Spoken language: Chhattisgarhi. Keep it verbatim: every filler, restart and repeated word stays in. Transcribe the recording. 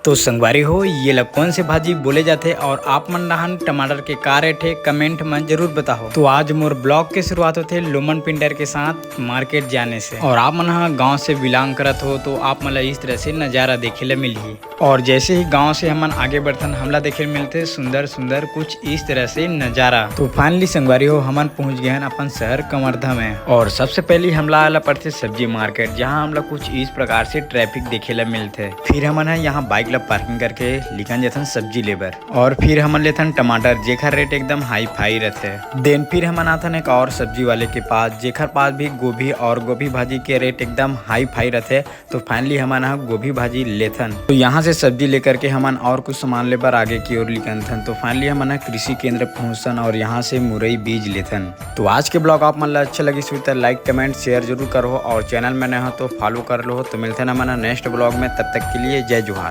तो संगवारी हो, ये ला कौन से भाजी बोले जाथे और आप मन डहान टमाटर के का रेट हे, कमेंट में जरूर बताओ। तो आज मोर ब्लॉग के शुरुआत होथे लोमन पिंडर के साथ मार्केट जाने से। और आप मन ह गांव से बिलोंग करत हो तो आप मन ला इस तरह से नजारा देखे ला मिलही। और जैसे ही गांव से हमन आगे बढ़थन, हमला देखे मिलथे सुंदर सुंदर कुछ इस तरह से नजारा। तो फाइनली संगवारी हो, हमन पहुंच गए हन अपन शहर कवर्धा में। और सबसे पहले हमला आला पड़थे सब्जी मार्केट, जहां हमला कुछ इस प्रकार से ट्रैफिक देखे ला मिलथे। फिर हमन ह यहाँ बाइक ला पार्किंग करके लिकन जथन सब्जी लेबर। और फिर हमन लेथन टमाटर, जेखर रेट एकदम हाई फाई रहथे। देन फिर हमन आथन एक और सब्जी वाले के पास, जेखर पास भी गोभी और गोभी भाजी के रेट एकदम हाई फाई रहथे। तो फाइनली हमन ह गोभी भाजी लेथन। तो यहाँ से सब्जी लेकर के हमन और कुछ सामान लेबर आगे की ओर निकलथन। तो फाइनली हमन ह कृषि केंद्र पहुँचथन और यहाँ से मुरई बीज लेथन। तो आज के ब्लॉग आप मन ला अच्छा लगिस होही त लाइक, कमेंट, शेयर जरूर करहो और चैनल में नए हो तो फॉलो कर लो। तो मिलथन हमन ह नेक्स्ट ब्लॉग में, तब तक के लिए जय जोहार।